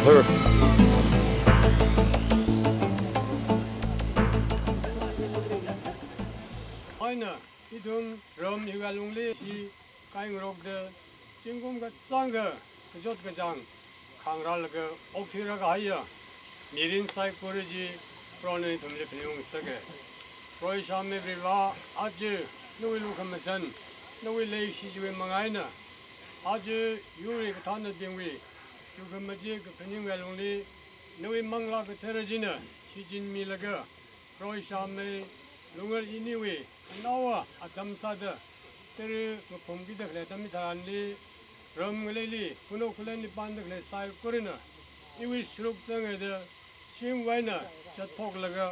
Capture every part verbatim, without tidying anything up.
Aina, ithum ram hiwui alungli shi kaingarokda, zingkum kachāngkha kachot kachāng khangarālaga okthuira kahaiya mirin saikora chi Prohona ithumli phaningungsaka. Proishāmei Varivara, aja nawui lukhamashan, nawui leishi chiwui manga eina, aja yurli kathānabingwui yukhamajik kaphaningwui alungli nawui Manglā Kathara china shichinmilaga, Proishāmei, lungal iniwui anaowa atam sāda, tara ngaphumkida khalei atam hitharanli, ram ngaleili khanao khalen li pamda khalei saikorana iwui sharuk zanghaida, shimwui eina zatphoklaga,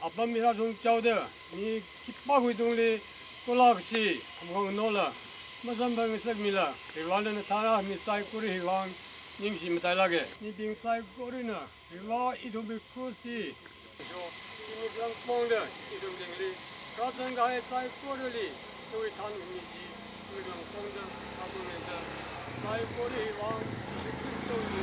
apam hithāda shungchaoda, mi khipākha tungli kula kashi, khamkhong nola masamphangngasakmila, Varivara nana tharāmi saikora hiwui vang ningshi matailāka. Mibing saikorana Varivara ithumwui cross hi, so, zimiksho pongda, ithumbingli rāzang kahai saikorali, nawui thanmi chi, zimiksho pongda rāzanghaida, saikora hiwui vang Jishu Khristawui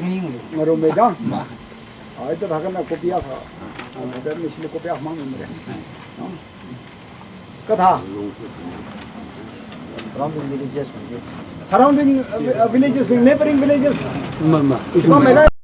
mingli. Ngarummeida. Ai, ta thakana kopi akha. Ai, ta machine kopi akha mang mare. Kathā? Surrounding villages. Surrounding, uh, vi-, uh, villages, neighboring villages. Ma, ma. Ithum mela.